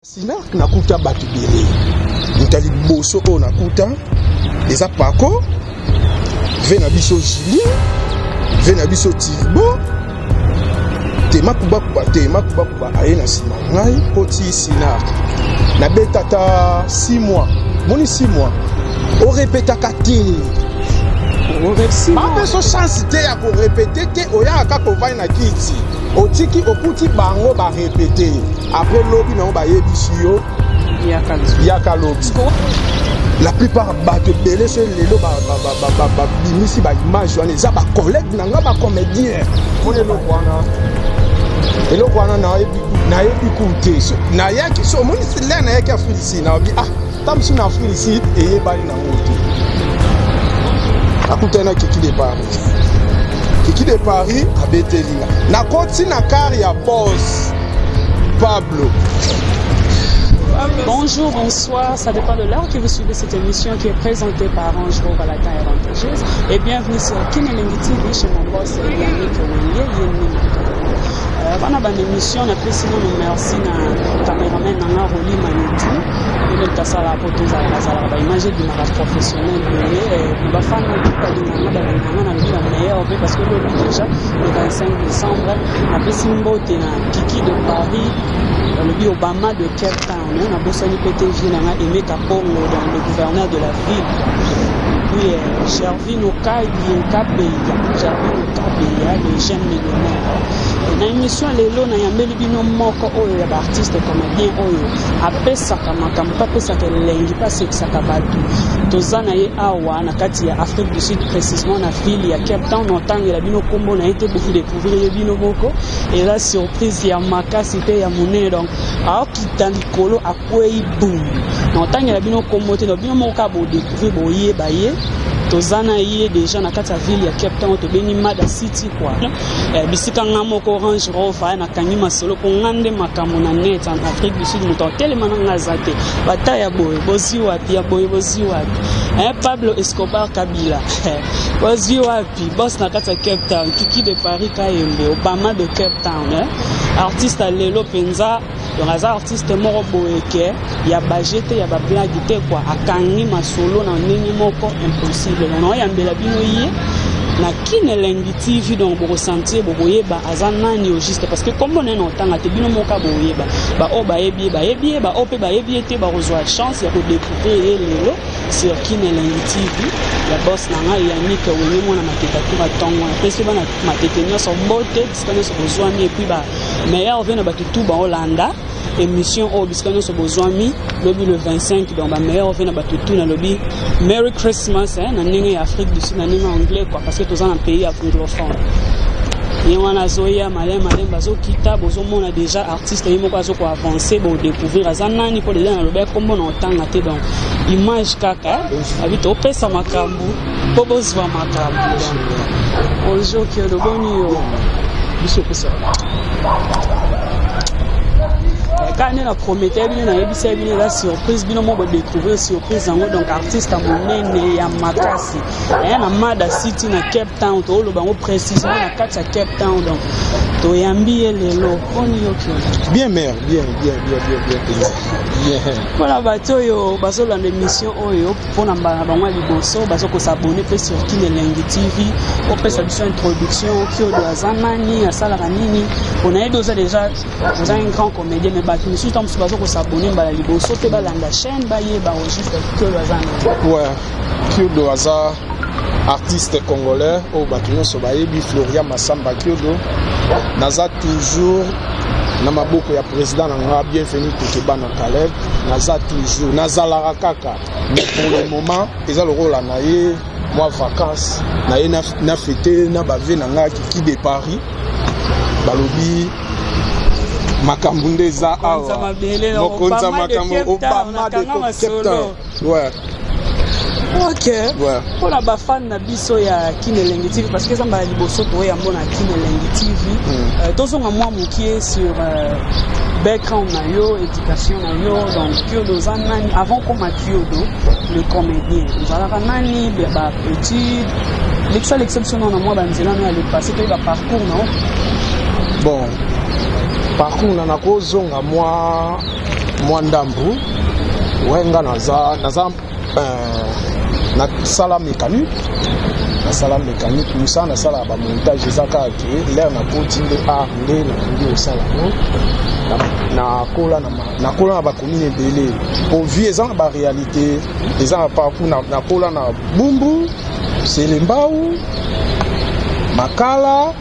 Sinark nakuta bato ebele. Moto ya liboso oyo nakuta eza Paco, ve na biso Julien, ve na biso Tirbo, tema kubakuba tema kubakuba aye na nsima ngai mpo ti Sinark. Nabeta ata 6 mois, moni 6 mois orepetaka te bapeso chance te ya korepete te, oyaka kaka ovandi na kiti otiki okuti bango barepete. Après lobi nango bayebisi yo yaka lobi. La plupart bato ebele so lelo babimisi baimage wana eza bacollègue na nga bacomédien. Moni eloko wana, eloko wana nayebi ku te. Nayaki so omoni le nayaki Afrique ici, nayebi ah ta mosusu na Afrique ici eyebani nango te. Akutani na Kiki de Paris, Kiki de Paris abeteli nga, nakoti na car ya boss Pablo. Bonjour, bonsoir, ça dépend de l'heure que vous suivez cette émission qui est présentée par Ange Valatin et Avantageuse. Et bienvenue sur Kinelengi TV chez mon boss Yannick Wenge, Yenni. Bana ban émission na pesi nano merci na cameraman nanga Roli Manitou. Ndenge tasala po tozalaka zalaka ba image ebimaka professionnel boye na bafan balinganga balinganga na lobi na meilleur mpe parce que lobi déjà le 25 décembre napesi mbote na Kiki de Paris, balobi Obama de Cape Town, nabosani mpe te vie nanga Aimé Kapongo, donc le gouverneur de la ville, puis Gervino Kabeya, Gervino Kabeya, le jeune millionnaire. Na émission lelo nayambeli bino moko oyo ya baartiste comédien oyo apesaka makambo mpe apesaka elengi mpe asekisaka bato. Toza na ye awa na kati ya Afrique du Sud, précisément na ville ya Cape Town. Otangela bino nkombo na ye te, bokodécouvrir ye bino moko. Eza surprise ya makasi mpe ya monene, donc aokita likolo akwei bum. Na otangela bino nkombo te, donc bino moko kaka bodécouvrir, boyeba ye. Toza na ye déjà na kati ya ville ya Cape Town, tobengi Mada City quoi. Bisika nga moko Range Rover nakangi masolo mpo nga nde makambo na net en Afrique du Sud. Moto atelema na nga aza te. Bata ya boye bozwi wapi? Ya boye bozwi wapi? Pablo Escobar Kabila bozwi wapi? Boss na kati ya Cape Town, Kiki de Paris Kayembe, Obama de Cape Town, eh? Artiste lelo mpenza, donc aza artiste moko boye ke ya baje te, ya bablague te quoi. Akangi masolo na ndenge moko impossible. Donc naoyambela bino ye na Kinelengi TV, donc bokosentir, bokoyeba aza nani au juste, parce que kombo na ye na otanga te, bino moko boyeba. Baoyo bayebi ye bayebi ye, baoyo mpe bayebi ye te bakozwa chance ya kodécouvrir ye lelo sur Kinelengi TV ya boss na ngai Yannick Wenge, mwana Matete atuka ntongo. Napesi bana Matete nyonso mbote bisika nyonso bozwami, et puis ba meilleur ve na bato tu baolanda émission oyo bisika nyonso bozwami. Lobi le 25, donc bameilleur ve na bato tu, nalobi Merry Christmas, hein, na ndenge ya Afrique du Sud, na ndenge anglais quoi, parce que toza na pays ya anglophone. Ye wana azoya maleme maleme, bazokita, bozomona déjà artiste ye moko azokoavance, bodécouvrir aza nani, mpo deja nalobi kombo na otanga te, donc image kaka abi topesa makambo mpo bozwa makambo. Donc bonjour Kiodo, boni yo? Biso opesa. Kaka nde na promete bino, nayebisa bino eza surprise, bino mo bodécouvrir surprise yango. Donc artiste ya monene ya makasi aya na Mada City na Cape Town, tooloba yango précisément na kati ya Cape Town, donc toyambi ye lelo. Boni yo Kiodo? Bien mère, bien bien bien bien bien bien bien. Mpona bato oyo bazolanda émission oyo mpona mbala na bango ya liboso, bazokosabone mpe sur Kinelengi TV, opesa biso introduction. Kiodo aza nani? Asalaka nini? Mpona yebi oza déjà, oza un grand comédien, mais bato misusu ta mosusu bazokosabone mbala liboso mpe balanda chaîne, bayeba au juste Kiodo aza nani. Ouais, Kiodo aza artiste congolais oyo bato nyonso bayebi, Floria Masamba Kiodo. Naza toujours na maboko ya président na nga Bienvenu Tokeba na Caleb. Naza toujours, nazalaka kaka, mais pour le moment eza lokola na ye mwa vacance na ye na fete na bave na nga Kiki de Paris. Balobi makambo nde eza awa, mokonzi ya makambo Obama de Cape Town, ouais. Ok. Mpona bafan na biso ya Kinelengi TV, parce que eza mbala liboso toyambo na Kinelengi TV, tozonga mwa mokie sur background na yo, éducation na yo. Donc Kiodo oza nani avant koma Kiodo le comédien? Ozalaka nani? Baétude, lekisa lekisa biso nano na mwa banzela no ya le passé, toyeba parcours na yo. Bon, parcours na nakozonga mwa Mwa ndambu. We nga naza nasala mécanique, nasala mécanique, mosala nasalaka bamontage. Eza kaka ke l'heure nakoti nde art nde nalingi kosala yango. Nakola na bacommune ebele po vie eza na baréalité, eza na parcours. Nakola na Bumbu, Selembao, Makala,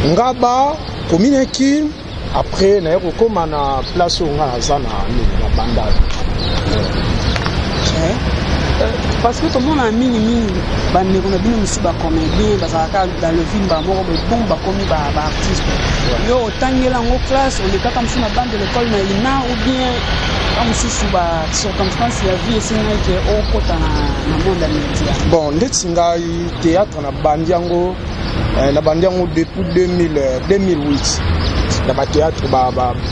Ngaba, commune Kin. Après naye kokóma na place oyo nga naza na nini, na Bandal. Ok. Parce que tomona mingimingi bandeko na bino mosusu bacomédien bazalaka dans le film bamoko boye, bon, bakomi baartiste. Yo otangela yango classe, olekaka mosusu na bande de l'école na ina, ou bien ka mosusu bacirconstance ya vie esengaki ke okota na monde ya média? Bon, ndeti ngai, théâtre nabandi yango, nabandi yango depuis 2000, 2008 na bathéâtre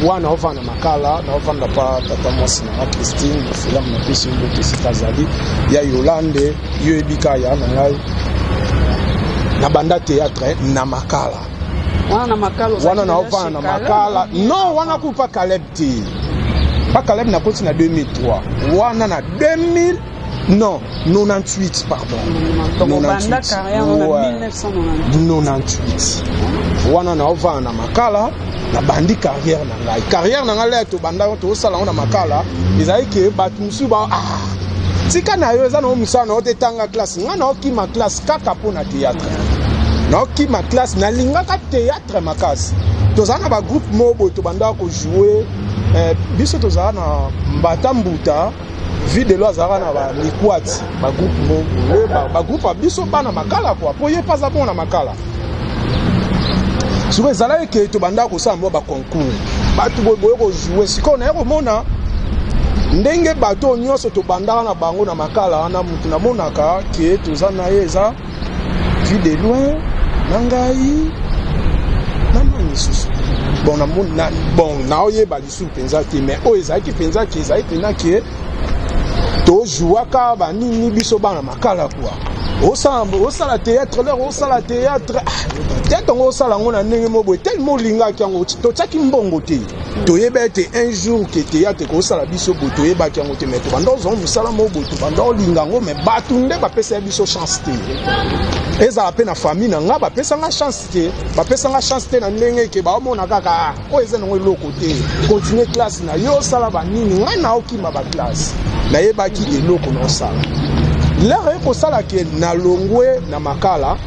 wana. Naovanda Makala, naovanda pa tata mwasi nanga Christine Filamu. Napesi mbote esika azali, ya Yolande, yo yebika ya na ngai. Nabanda théâtre na Makala. Wana na Makala? Wana naovanda na Makala. Non, wana kupa Caleb te, pa Caleb nakoti na 2003, wana na 2000, non, 98, pardon. Donc obanda carrière na 1998? 98 wana naovanda na Makala, nabandi carrière na ngai. Carrière na ngai, l'heure tobanda tozosala yango na Makala, ezali ke bato mosusu ba ah, tika na yo, eza na yo mosala na yo te, tanga classe. Ngai naokima classe kaka mpo na théâtre, naokima classe, nalingaka théâtre makasi. Tozala na bagroupe moko boye, tobandaka kojouer. Biso tozala na Mbata Mbuta, Videlo azalaka na bamikwati, bagroupe moko boye, bagroupe ya biso bana Makala kua, mpo ye mpe aza bongo na Makala. Sikoyo ezalaki ke tobandaka kosala mwa baconcours, bato boye boye kojouer. Sikoyo naye komona ndenge bato oyo nyonso tobandaka na bango na Makala wana, mutu namonaka ke toza na ye eza Vue de Loin na ngai na nani lisusu. Bon, bon, naoyeba lisusu mpenza te, mais oyo ezalaki mpenza ke ezalaki mpenza ke tozwaka banini, biso bana Makala kua. Osala théâtre, l'heure osala théâtre, théâtre yango osala yango na ndenge mo boye, tellement olingaki yango, totiaki mbongo te. Toyeba ete un jour ke théâtre ekosala biso boye, toyebaki yango te. Mais tobanda ozwa mosala moko boye, tobanda olinga yango, mais bato nde bapesa biso chance te. Ezala mpe na famille na nga, bapesanga chance te. Bapesanga chance te na ndenge ke baomona kaka oyo eza nango eloko te, continue classe na yo, osala banini. Ngai naokima baclasse, nayebaki eloko na osala. L'heure ekosala ke nalongwe na Makala,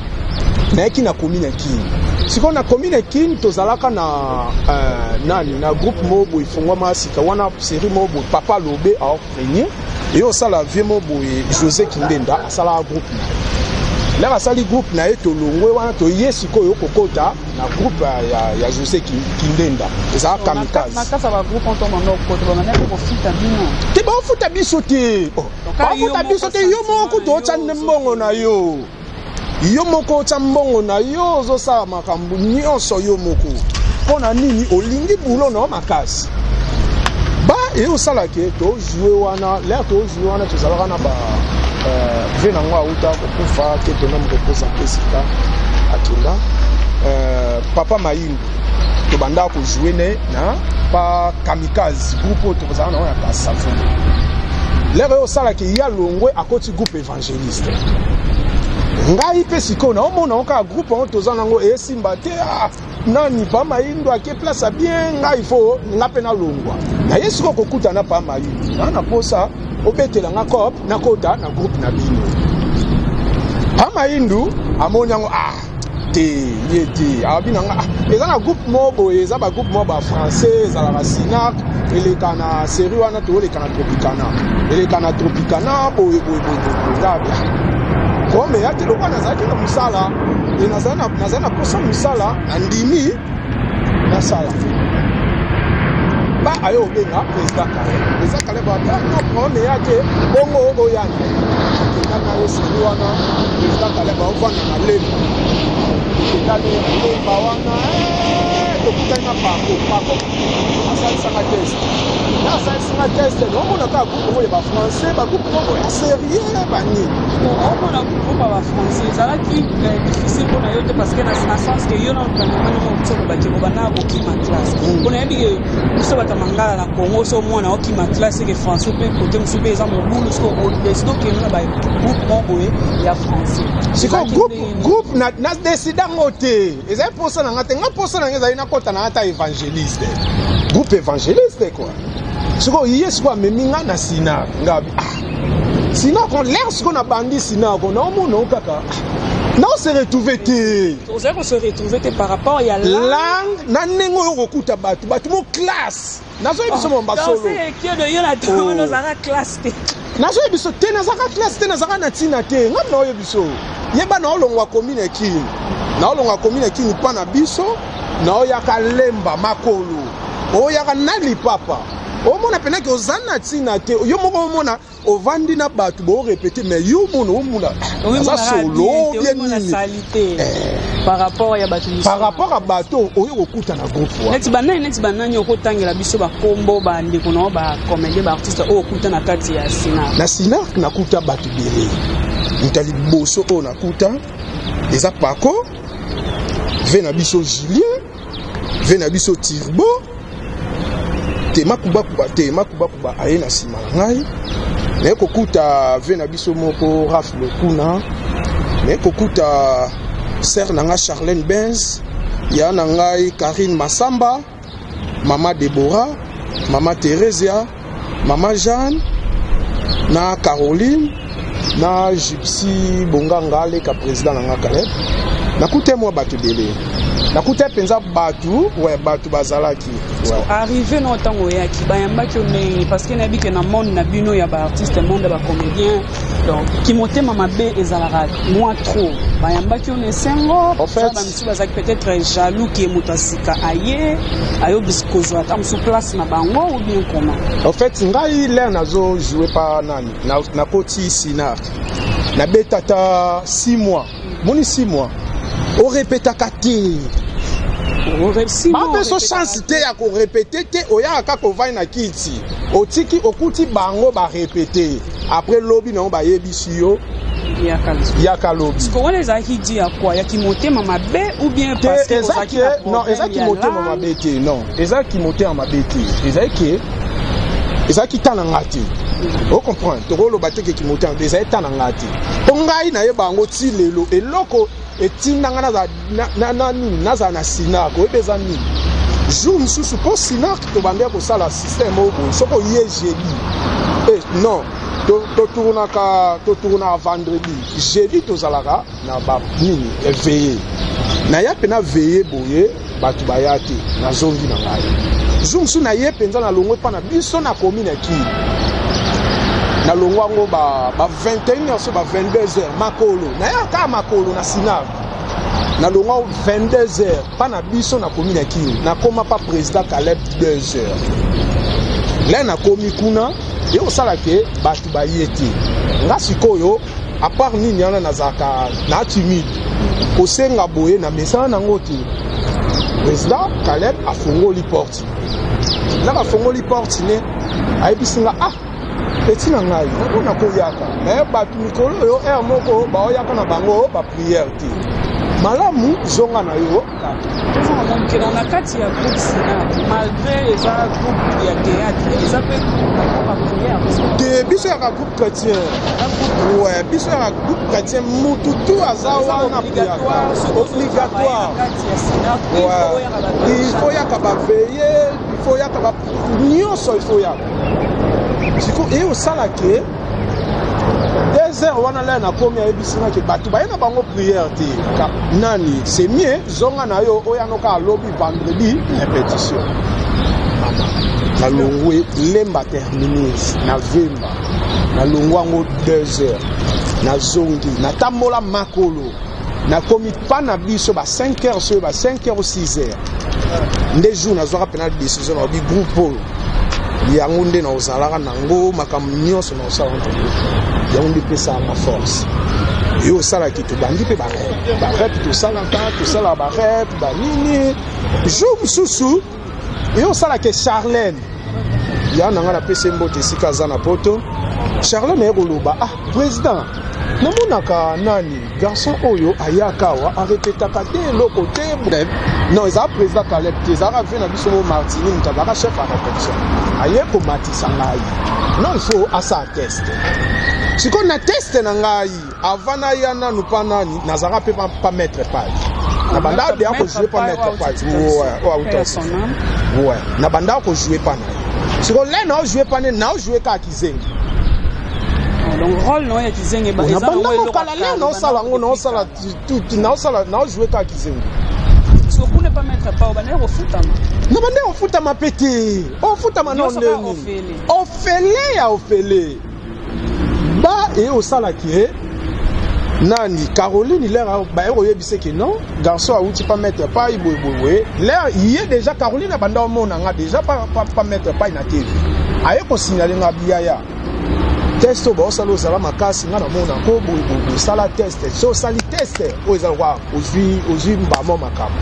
nayaki na commune ya Kini. Sikoyo na commune ya Kini tozalaka na nani, na groupe moko boye efungwama sika wana, série moko boye, Papa Lobe aorprenie eye osala, vie moko boye, José Kindenda asalaka groupe na ye. L'heure asali groupe na ye, tolongwe wana, toye sikoyo kokota na groupe ya José Kindenda, ezalaka Kamikaze. Te, baofuta biso te, baofuta biso te. Yo moko kutu otya nde mbongo na yo, yo moko otya mbongo na yo, ozosala makambo nyonso yo moko. Mpo na nini? Olingi boulot na yo makasi. Ba eye osala ke tojouer wana. L'heure tojouer wana, tozalaka na ba ve nango auta kokufa ke tona mokopoza mpe esika akenda, Papa Mayindu. Tobandaka kojouer ne na pa Kamikaze, groupe oyo tozalaka nango ya Kasafo. L'heure oyo osalaka ya longwe, akoti groupe évangéliste. Ngai mpe sikoyo naomona ngo kaka groupe yango toza nango esimba te. Ah, nani, Pa Mayindo ake place ya bien, ngai fo nga mpe nalongwa. Naye sikoyo kokutana Pa Mayindo na posa obetela nga cop, nakota na groupe na bino. Pa Mayindu amoni yango, ah te, ye te, alobi na nga: ah, eza na groupe moko boye, eza bagroupe moko bafrançais, ezalaka Sinac, eleka na série wana, tooleka na Tropicana, eleka na Tropicana boye boye boye boye. Ngabi kome ya te, lokwa nazalaki na mosala e nazali na posa mosala, nandimi nasala. Ba aye obenga président Caleb. Président Caleb abi: ah non, problème eya te, bongo oya na ye. Akenda na ye série wana. Président Caleb aovanda na Lemba. Tokendani na Lemba wana, tokutani na Pako. Pako asalisanga test na asalisi. nga test, naomona kaka groupe moko ya bafrançais, bagroupe moko ya sérieux, banini. Omona groupe ya bafrançais ezalaki difficile mpona yo te? Parce que na sens que yo na bandeko ndenge olobaki, bobanda kokima classe, mpona yebi ke biso bato ya mangala na Congo, so omwana okima classe, eke français mpe kote mosusu mpe eza mobulu. Soki odécider okende na bagroupe moko boye ya français? Sikoyo groupe na décider yango te, ezali mposa na nga te. Nga mposa na nga ezali nakɔta na nga ta évangéliste, groupe évangéliste quoi. Sikoyo ye sikoyo amemi nga na Sina. Nga bi ah, Sina kon l'air sikoyo nabandi Sina kon, naomona o kaka nao se retrouve te. Ozali kose retrouve te par rapport ya langue na ndenge oyo kokuta bato, bato mo classe. Nazoyebi biso mo basolo. Yo na ntango ozalaka classe te? Nazoyebi biso te, nazalaka classe te, nazalaka na ntina te. Ngai naoyebi biso, yeba, naolongwa commune Kini, naolongwa commune Kini mpa na biso, naoyaka Lemba makolo, oyaka na lipapa, omona mpenaki oza na ntina te. Yo moko omona ovandi na bato borépéter, mais yo mona omona aza solo bien nini. Par rapport ya bato. Par rapport à bato oyo kokuta na groupe wana. Neti banani, neti banani okotangela biso bakombo, bandeko na yo bacomédien, baartiste oyo okuta na kati ya Sina? Na Sina nakuta bato ebele. Moto ya liboso oyo nakuta eza Paco ve na biso, Julien ve na biso, Tirbo te, Makubakuba te. Makubakuba aye na nsima na ngai. Naye kokuta ve na biso moko Raf Lokuna, naye kokuta sœur na nga Charlene Benz, ya na ngai Karine Masamba, mama Debora, mama Theresia, mama Jeanne na Caroline na Gypsy Bonganga, aleka président na nga Caleb. Nakuta mwa bato ebele, nakuta mpenza bato we bato bazalaki ouais. Arrivé na ntango oyaki, bayambaki yo ndenge? Parce que nayebi ke na monde na bino ya baartiste, monde ya bacomédien, donc kimotema mabe ezalaka mwa trop. Bayambaki yo na esengo? En fait, bamisusu bazalaki peut-être jaloux ke moto asika aye, ayobisi kozwa ata mosusu place na bango, ou bien comment? En fait, ngai l'heure nazo jouer pa nani, nakoti Sina, nabeta ata 6 mois. Moni 6 mois orepetaka te, bapeso chance te ya korépéter te. Oyaka kaka ovandi na kiti, otiki okuti bango barépéter, après lobi nango bayebisi yo yaka lobi. Wana ezalaki di ya kwa yaki motema mabe ou bien? Non, ezalaki motema mabe te. Non, ezalaki motema mabe te, ezalaki ezalaki ta na nga te. Ocomprendre, tokoloba te keki motema mabe, ezali ta na nga te. Mpo ngai nayeba yango ti lelo, eloko etindanga nazala nini, nazala na Sinark, oyebi eza nini? Jour mosusu, mpo Sinark tobandaki kosala système oyo boye: soki oye jeudi, non, totournaka vendredi, jeudi tozalaka na banini, veillée. Naya mpena veillée boye, bato baya te, nazongi na ngai. Jour mosusu naye mpenza, nalongwe mpa na biso, nakomi na Kini, nalongwa yango ba 21 heures so ba 22 heures makolo, naya kaka makolo na Sinark. Nalongwa 22 heures mpa na biso, nakomi na Kini, nakóma pa président Caleb 2 heures. Le nakomi kuna, ye kosala ke bato baye te. Nga sikoyo, à part nini wana, nazalaka na timide kosenga boye na mesana nango te. Président Caleb afongoli porte, naka afongoli porte ne, ayebisi nga: "Ah, petit na ngai, nakona koyaka me bato mikolo oyo heure moko baoyaka na bango baprière te malamu, zonga na yo." Tozonga na kati ya groupe Sina, malgré eza groupe ya théâtre, eza mpe groupe baprière? Te, biso yaka groupe chrétien. Ouais, biso yaka groupe chrétien, mutu tu aza wana obligatoire. Il faut yaka baveillée, il faut yaka nyonso, il faut yaka. Siko eye osala ke 2 heures wana laya nakomi, ayebisi nga ke bato baye na bango prière te, nani, c'est mieux zonga na yo, oyanoka alobi vendredi répétition. Mama, nalongwe Lemba terminus na Vemba, nalongwa yango 2 heures, nazongi, natambola makolo, nakomi mpa na biso ba 5 heures soyo ba 5 heures ou 6 heures. Nde jour nazwaka mpena décision, nalobi groupe oyo yango nde naozalaka nango, makambo nyonso naosala nango, yango nde epesaka force. Yo osalaki, tobandi mpe barep, barep tosalaka, tosalaka barep banini. Jour mosusu yo osalaka Charlene. Ya na ngai, napesi ye mbote esika aza na Poto. Charlene aye koloba: "Ah, président, namonaka nani, garçon oyo ayaka awa, arepetaka te, eloko te." Non, ezala président Caleb te, ezalaka vieux na biso mo Martini, moto azalaka chef ya répétition. Aye komatisa ngai: "Non, il faut asala test." Sikoyo na test na ngai, avant naya nanu mpa nani, nazalaka mpe pa maître Pai, na banda deya kojouer pa maître Pai. Ouais, na banda kojouer pa na ye. Sikoyo le naojouer pa ne, naojouer kaka kizengi. Donc rôle no ya kizengi? Na banda mokala le naosala yango, naosala, naosala, naojouer kaka kizengi. Kuna pa maître Pa, obandaki kofutama? Na bande ofutama mpe te, ofutama no ndeni, ofele ya ofele ba eye osalaki ye nani, Caroline. Lere baye koyebisa ke non, garçon awuti pa maître Pai boyeboye, lere ye déjà Caroline abanda omona nga déjà pa maître Pai na TV, aye kosignaler nga: "Biyaya, test oyo baosala, ozala makasi, nga namona ko boyeboye, osala test." So osali test oyo, eza lokwa ozwi mbamo makambo.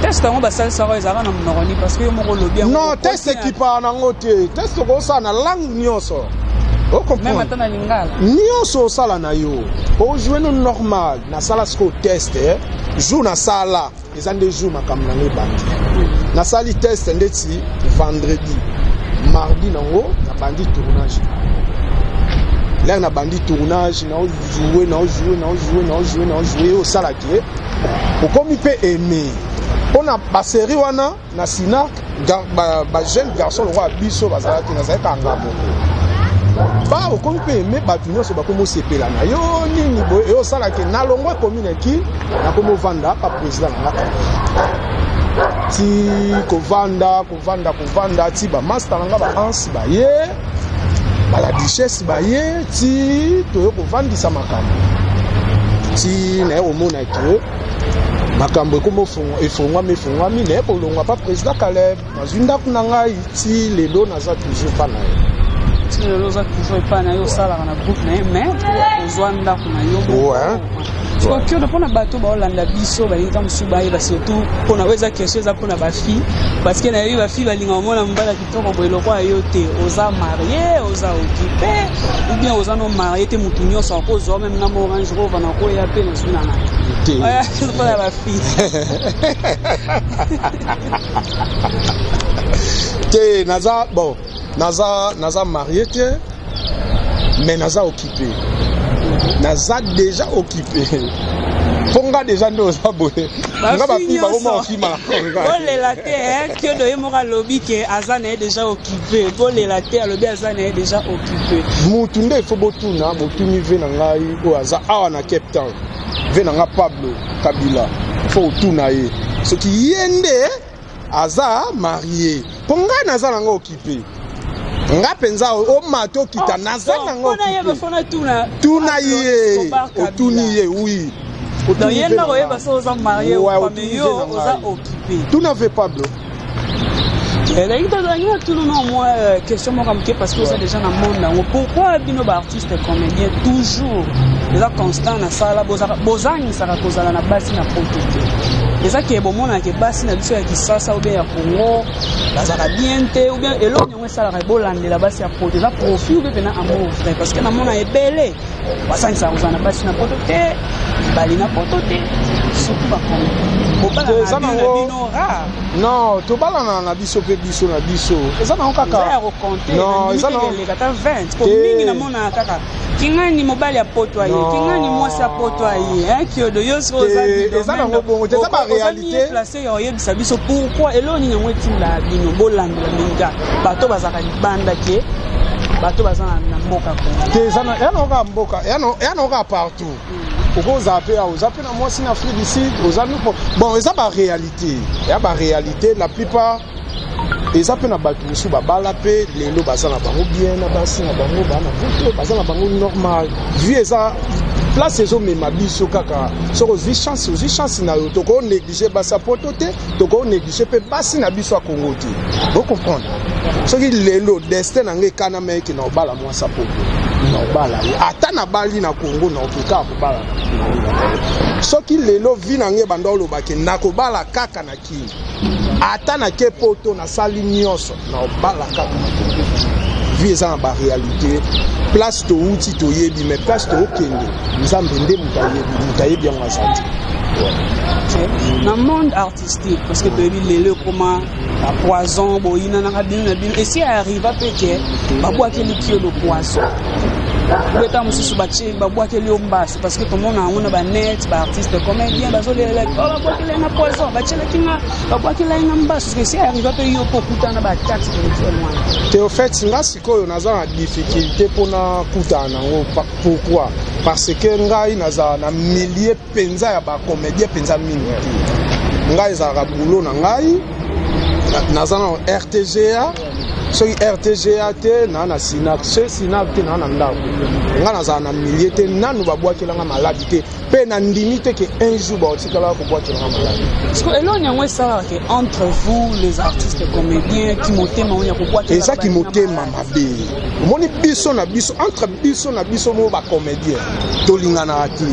Test yango basalisaka ezalaka na monoko nini? Parce que yo moko olobi. Non, test ekipaka nango te. Test okosala na langue nyonso. Même ata na lingala? Nyonso osala na yo, ojouer no normal. Nasala sikoyo test, jour nasala eza nde jour makambo nango ebandi. Nasali test ndeti vendredi, mardi nango nabandi tournage. Lere nabandi tournage, naojouer, naojouer, naojouer, naojouer, naojouer, osalaki ye, okomi mpe aimé mpona basérie wana na Sinark. Bajeune garçon lokola biso bazalaki, nazalaki kanga moko ba okomi mpe aimé, bato nyonso bakomi osepela na yo. Nini boye eyosalaki, nalongwa ekomi naki, nakomi ovanda pa président na nga. Ti kovanda, kovanda, kovanda, ti bamaster na nga, baansi baye, bala duchesse baye, ti toye kovandisa makambo, ti naye komona ke makambo ekomi efongwami, efongwami. Naye kolongwa pa président Caleb, nazwi ndako na ngai. Ti lelo naza toujours pa na ye. Ti lelo oza toujours epai na ye, osalaka na groupe na ye, mais ozwa ndako na yo. Sikoyo mpona bato baolanda biso, balingi ta mosusu bayeba, surtout mpona oyo eza question, eza mpona bafille, parce que nayebi bafille balinga komona mobala kitoko boye lokola yo te. Oza marié, oza occupé, ou bien oza no marié te? Motu nyonso akozwa, même na mo Range Rover nakoya mpe nazwi na ngai mpona bafille. Te, naza bon, naza marié te, mais naza occupé, naza déjà occupé. Mpo nga déjà nde oza boye, nga bafille bakoma okima. Bolela te, Kiodo ye moko alobi ke aza na ye déjà occupé. Bolela te, alobi aza na ye déjà occupé. Mutu nde ifo botuna, botuni vieux na ngai oyo aza awa na Cape Town, vieux na nga Pablo Kabila, fo otuna ye soki ye nde aza marié. Mpo ngai naza nanga occupé, nga mpenza omata okita, naza nango. Tuna ye, otuni ye, oui. Donc ye ndako oyeba so oza marié, mais yo oza occupé. Tuna vieux Pablo. Nalingi natuna no mwa question moko moke, parce que oza déjà na monde yango. Pourquoi bino baartiste comédien toujours eza constant na sala, bozangisaka kozala na basi na Poto te? Eza ke bomonaka basi na biso ya Kisasa ou bien ya Congo bazalaka bien te, ou bien eloko yango esalaka bolandela basi ya Poto? Eza profit ou bien mpena amour vrai? Parce que namona ebele basangisaka kozala na basi na Poto te, mibali na Poto te, surtout bacomédien. Eza nango non, tobalana na biso mpe biso na biso, eza nango kaka. Ya kocompter ata 20 po mingi namonaka kaka kingani mobali ya Poto aye, kingani mwasi ya Poto aye. Kiodo, yo soki oza Eza nango bongo te, eza baréalité. Place ya oyebisa biso pourquoi, eloko nini yango etinda bino bolandela mingi bato bazalaka libanda ke bato baza na mboka Kongo? Te, eza nango kaka mboka, eya nango kaka partout. Okozala mpe awa, oza mpe na mwasi na Afrique du Sud, oza bon, eza baréalité, eya baréalité. La plupart eza mpe na bato mosusu babala mpe lelo baza na bango bien na basi na bango, baa na poto, baza na bango normal. Vie eza place ezomema biso kaka. Soki ozwi chance, ozwi chance na yo. Tokonégliger basi ya Poto te, tokonégliger mpe basi na biso ya Kongo te. Bocomprendre, soki lelo destin na ngai ekanama eke na obala mwasi ya Poto. Naobala ye. Ata nabali na Congo, naokeka kobala na. Soki lelo vie na ngai ebanda olobake nakobala kaka na Kini, ata nake Poto, nasali nyonso, naobala kaka na Congo. Vie eza na baréalité. Place touti toyebi, mais place tookende, Nzambe nde moto ayebi. Moto ayebi yango aza te. Na monde artistique, parce que toyebi lelo ekoma bapoison, boyinanaka bino na bino. Esi arriva mpe ke babwakeli Kiodo poison, beta mosusu batie, babwakeli yo mbasu? Parce que tomona yango na banet, baartiste comédien bazolela: "Babwakeli nga poison, batielaki nga, babwakelaki nga mbasu." Parce que esi arriva mpe yo mpo okutana na baattaque spirituelle wana? Te, au fait, nga sikoyo naza na difficulté mpona kutana nango. Pourquoi? Parce que ngai nazala na milieu mpenza ya bacomédien mpenza mingi te. Ngai ezalaka boulot na ngai, naza na RTGA. Soki RTGA te, naa na Sinac. Soki Sinac te, naa na ndako. Ngai nazala na milieu te. Nanu babwakelanga maladi te, mpe nandimi te ke un jour baotikalaka kobwakelanga maladi. Parce que eloni yango esalaka ke entre vous les artistes comédiens, kimotema oyo ya kobwakela? Eza kimotema mabe. Omoni, biso na biso, entre biso na biso mo bacomédien, tolinganaka te.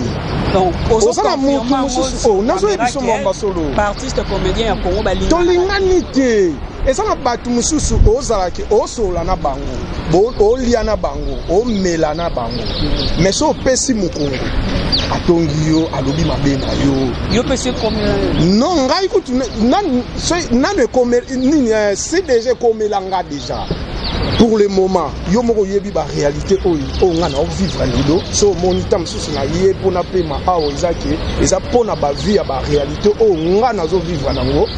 Donc oza na mutu mosusu oyo nazoyebi biso mwa solo. Baartiste comédien ya Congo balinga Tolingani te. Eza na bato mosusu ozalaki osola na bango, olia na bango, omela na bango, mais so opesi mokongo, atongi yo, alobi mabe na yo. Yo mpe si ekomela? Non, ngai kutu nanu ekomela nini, si déjà ekomela nga déjà. Pour le moment, yo moko oyebi baréalité oyo oyo ngai na ovivre lelo. So omoni ta mosusu na ye mpona pema awa, eza ke eza mpona bavie ya baréalité oyo ngai nazovivre nango.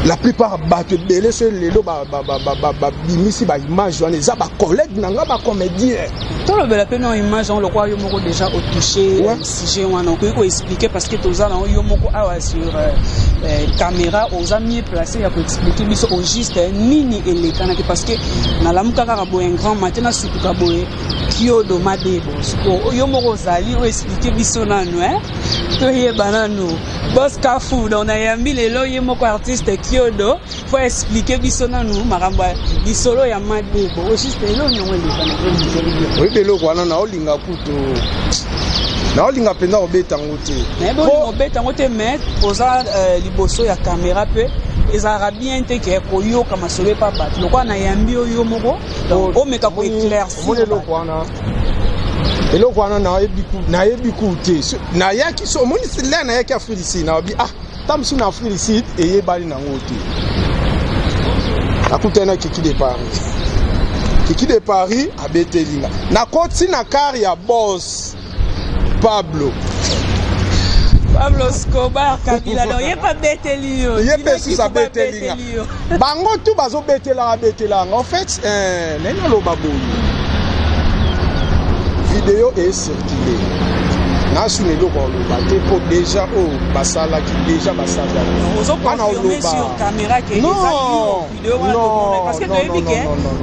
La plupart bato ebele, so lelo babimisi baimage wana, eza bacollègue na nga bacomédien. Tolobela mpe na image yango. Lokwa yo moko déjà otouche sujet wana, okoki koexpliquer? Parce que toza nango yo moko awa sur caméra, oza mieux placé ya koexpliquer biso au juste nini elekanaki. Parce que nalamuka kaka boye un grand matin, nasutuka boye, Kiodo Madebo. Yo moko ozali oexpliquer biso nanu, toyeba nanu. Boss Kafu, donc nayambi lelo ye moko artiste Kiodo, faut expliquer biso nanu makambo ya lisolo ya Madebo. Au juste, eloko yango elekana? Oyebi, eloko wana naolinga kutu, naolinga mpenza kobeta yango te. Nayebi olinga obeta yango te, mais oza liboso ya caméra mpe ezalaka bien te ke koyoka masolo epa bato. Lokola nayambi oyo moko, donc omeka koéclaircir. Omoni, eloko wana, eloko wana nayebi ku te. Nayaki so, omoni, le nayaki Afrique du Sud, nayebi, ah, ta mosusu na Afrique du Sud eyebani nango te. Nakutani na Kiki de Paris. Kiki de Paris abeteli nga, nakoti na car ya boss Pablo. Pablo Scobar Kabila, donc ye mpe abeteli yo? Ye mpe susu abeteli nga. Bango tu bazobetelaka, betelaka. En fait, naye naloba boye: video ecircule, nasuna eloko aloba te, mpo déjà oyo basalaki déjà basali. Ozoconfirme sur caméra ke eza yo video wana tomonaki? Parce que toyebi ke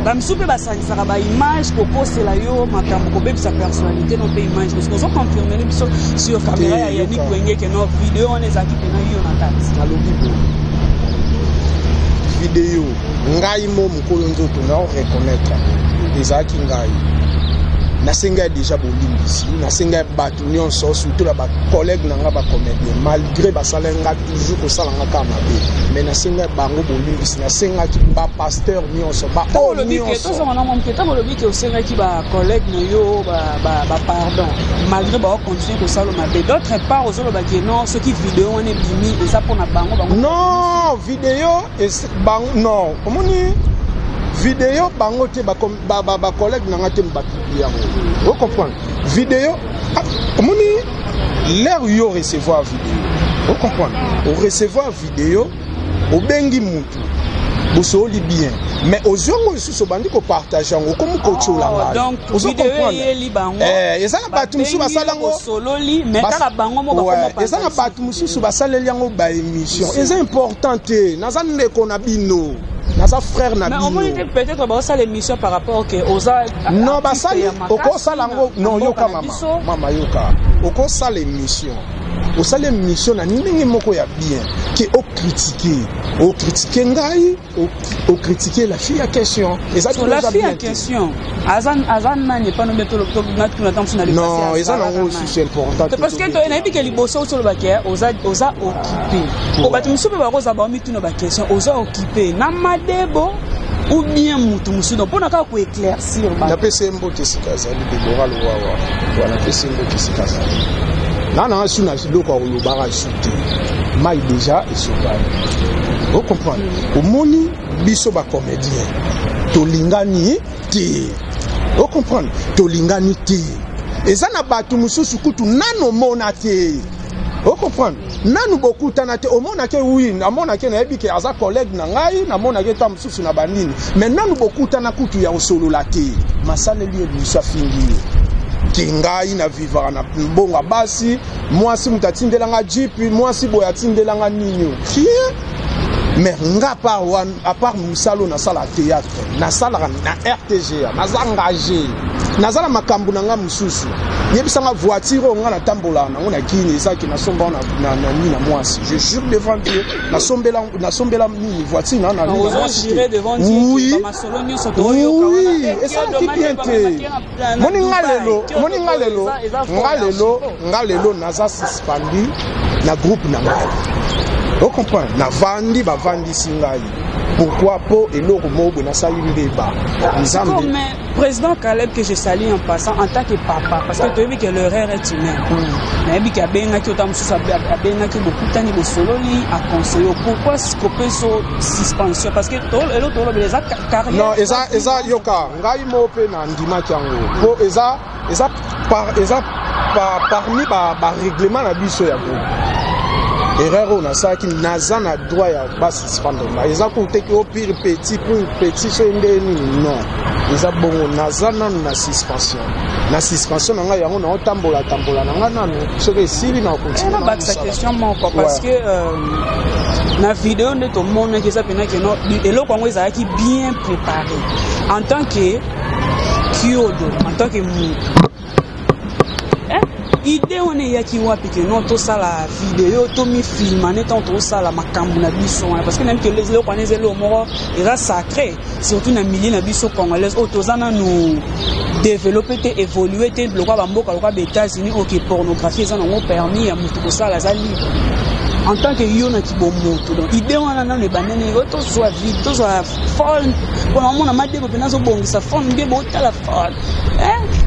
bamisusu mpe basangisaka baimage kokosela yo makambo, kobebisa personnalité no mpe image. Parce que ozoconfirme biso sur caméra ya Yannick Wenge ke no video wana ezalaki mpena yo na kati? Nalobi boye: video, ngai mo mokolo nzoto na reconnaître ezalaki ngai. Nasengai déjà bolimbisi, nasengai bato nyonso, surtout na bacollègue na nga bacomédien. Malgré basala nga toujours kosala nga kaka mabe, mais nasengai bango bolimbisi, nasengaki bapasteur nyonso, baoyo nyonso. Tozonga na mwa moke. Ntango olobi ke osengaki bacollègue na yo bapardon malgré baocontinue kosala mabe, d'autre part ozolobaki non, soki video wana ebimi, eza mpona bango bango. Non, video bango non. Omoni, video bango te, bacollègue na nga te bapublie yango. Ocomprendre? Video, omoni, l'heure yo recevoir video, ocomprendre, orecevoir video, obengi mutu, bosoli bien, mais ozwi yango lisusu, obandi kopartage yango, okomi kotiola ngai. Eza na bato mosusu basala yango, eza na bato mosusu basaleli yango baémission. Eza important te. Naza ndeko na bino, naza frère na bino. Omoni te, peut-être baosala émission par rapport ke oza Non, basali, okosala yango. Non, yoka mama, mama, yoka. Okosala émission Osali émission na ndenge moko ya bien ke ocritiquer, ocritiquer ngai, ocritiquer la fille ya question. Eza So la fille en question aza nani? Epano mbe natuna ta mosu na Non, eza nango susu important. Parce que nayebi ke liboso osi olobaki oza occupé po bato mosusu mpe bakozala baomituna baquestion: oza occupé na Madebo ou bien mutu mosusu? Donc mpona kaka koéclaircir. Napesi ye mbote esika azali, Debora Lowawa. Napesi ye mbote esika azali. Nanga su na eloko ya kolobaka su te, mai déjà esopani, ocomprendre. Omoni, biso bacomédien tolingani te, ocomprendre, tolingani te. Eza na bato mosusu kutu nano omona te, ocomprendre, nanu bokutana te. Omonake, oui, namonake, nayebi ke aza collègue na ngai, namonake ta mosusu na banini, mais nanu bokutana kutu ya kosolola te. Masaleli ye biso, afingi ye ke ngai na vivaka na mbongo ya basi, mwasi moto atindelanga jeep, mwasi boye atindelanga nini, rien. Mais nga, part wana, à part mosala oyo nasala théâtre, nasalaka na RTGA, naza engagé, naza na makambo na nga mosusu. Yebisanga, voiture oyo nga natambolaka nango na Kini, ezaki nasomba na nini, na mwasi. Je jure devant Dieu, nasombela nini, voiture na mwasi. Oui, esalaki bien te. Moni nga lelo, moni nga lelo, nga lelo, nga lelo naza suspendu na groupe na ngai, ocomprendre. Navandi, bavandisi ngai. Pourquoi? Mpo eloko moko boye nasali mbeba. Nzambe. Président Caleb, que je salue en passant en tant que papa, parce que toyebi que l'erreur est humaine, nayebi ke abengaki ota mosusu, abengaki, bokutani, bosololi, aconseille. Pourquoi kopesa suspension? Parce que elo tolobela eza carrière. Non, eza yoka, ngai moko mpe na ndimaki yango, mpo eza parmi barèglement na biso ya groupe. Erreur oyo nasalaki, naza na droit ya basuspendre nga. Eza kutu teke o pire petit pour petit so nde nini, non, eza bongo. Naza nanu na suspension, na suspension na ngai yango naotambola tambola na ngai nanu. Soki esili, na continue. Bakisa question moko, parce que na video nde tomonaki, eza mpena keno eloko yango ezalaki bien préparé. En tant que Kiodo, en tant que mutu, idée wana eyaki wapi ke non, tosala video, tomifilma nde ntango tosala makambo na biso wana? Parce que nayebi ke eloko wana eza eloko moko eza sacré, surtout na milieu na biso congolaise oyo toza nanu développé te, évolué te lokola bamboka lokola baÉtats-Unis, oyo ke pornographie eza nango permis ya motu kosala, aza libre. En tant que yo na kibomoto, donc idée wana nano ebandani oyo tozwa vide, tozwa phone mpona omona Madebo mpena azobongisa phone nde botala phone,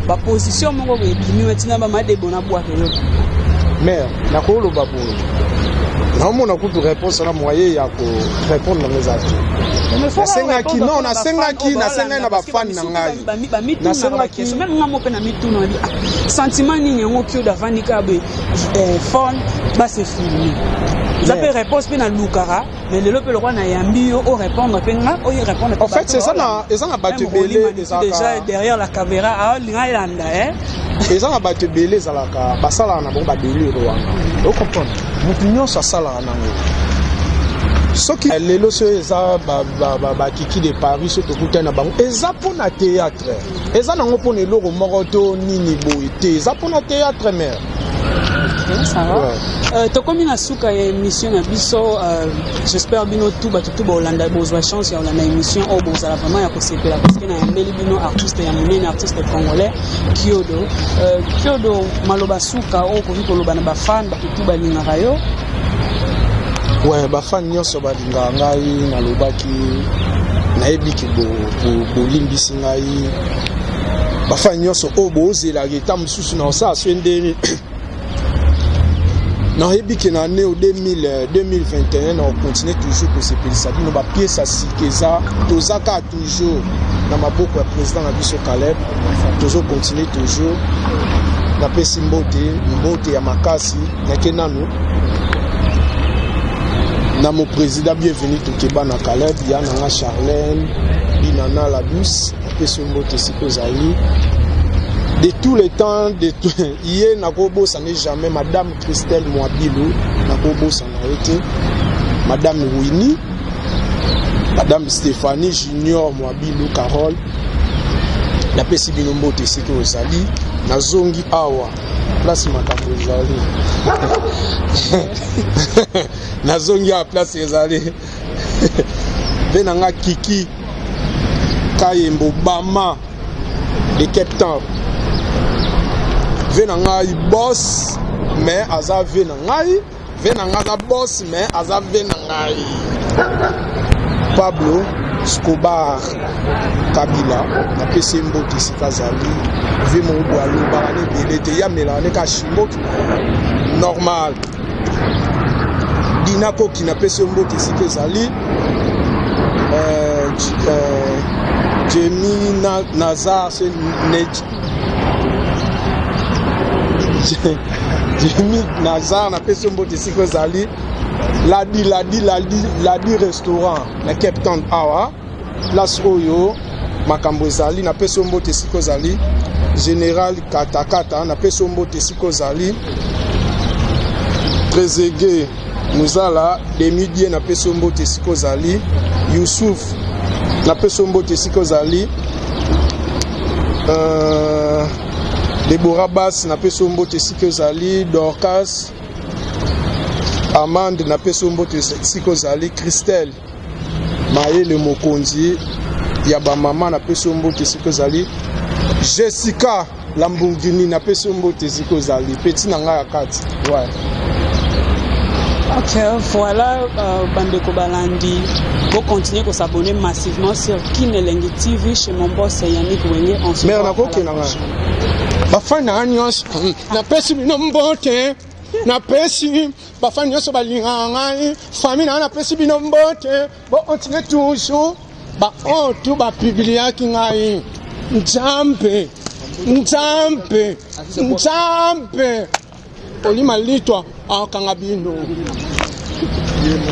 baposition moko boye ebimi wetina bamadebo na bwaka yo? Mais nakoloba boye, naomona kutu réponse na moyen ya korépondre nango eza te. Nasengaki, non, nasengaki, nasengaki na bafani na ngai. Nasengaki même nga mo mpe na mituna, sentiment nini yango Kiodo avandi kaka boye, phone, base filme? Eza mpe réponse mpe nalukaka, mais lelo mpe lokwa nayambi yo, orépondre mpe nga oyo répondre. En fait, eza na bato ebele. Déjà derrière la caméra aolinga elanda. Eza na bato ebele ezalaka, basalaka na bango badélire wana, ocomprendre. Motu nyonso asalaka nango. Soki lelo soki eza bakiki de Paris, so tokutani na bango, eza mpona théâtre, eza nango mpona eloko moko to nini boye te, eza mpona théâtre, mare. Ça va. Ouais. Tokomi na suka ya émission na biso. J'espère bino tu bato tu bolanda, bozwa chance ya kolanda émission oyo, bozala vraiment ya kosepela, parce que nayambeli bino artiste ya monene, artiste congolais Kiodo. Kiodo, maloba suka oyo okoki koloba na bafan, bato tu balingaka yo? Ouais, bafan nyonso balingaka ngai, nalobaki, nayebiki bolimbisi ngai. Bafan nyonso oyo bozelaka eta mosusu na osala so ndeni, nayebi ke na année 2021 na ocontinue toujours kosepelisa bino. Bapièce ya sika eza, toza kaka toujours na maboko ya président na biso Caleb, tozocontinue toujours. Napesi mbote, mbote ya makasi. Nake nanu na mo président Bienvenu Tokeba na Caleb ya nanga Charlène Binana la douce, napesi yo mbote esika ozali de tous les temps de tout, ye nakobosana jamais. Madame Christelle Mwabilu, nakobosana ye te. Madame Winnie, Madame Stéphanie Junior Mwabilu, Carole, napesi bino mbote esika ozali. Nazongi awa. Place makambo ezali. Nazongi awa place ezali. Ve na nga Kiki Kayembo Bama de Cape Town. Ve na ngai boss mais aza ve na ngai. Ve na ngai aza boss mais aza ve na ngai. Pablo Scobar Kabila napesi ye mbote esika azali. Ve moko boye alobaka na ebele te, ye amelaka ne kaka shimboki normal. Dina Koki napesi yo mbote esika ezali. Jemmy Nazar se Jimmy Nazar napesi yo mbote esika ozali. Ladi Ladi Ladi Ladi restaurant na Cape Town awa place oyo makambo ezali, napesi yo mbote esika ozali. Général Katakata napesi yo mbote esika ozali. Trezeguet Muzala Demidie napesi yo mbote esika ozali. Youssouf napesi yo mbote esika ozali. Deborah Bass napesi yo mbote esika ozali. Dorcas Amande napesi yo mbote esika ozali. Christelle Mayele mokonzi ya bamama napesi yo mbote esika ozali. Jessica Lamborghini napesi yo mbote esika ozali, petit na ngai ya kati. Ouais. Ok, voilà, bandeko balandi, vous continuez à s'abonner massivement sur Kin Elengi TV chez mon boss Yannick Wenge. On se Mère voit à nakoki la na ngai. prochaine. Bafani na ngai nyonso napesi bino mbote, napesi bafani nyonso balingaka ngai, famille na ngai napesi bino mbote, bokontinue toujours baoyo tu bapubliaki ngai. Nzambe, Nzambe, Nzambe olima litwa akanga bino.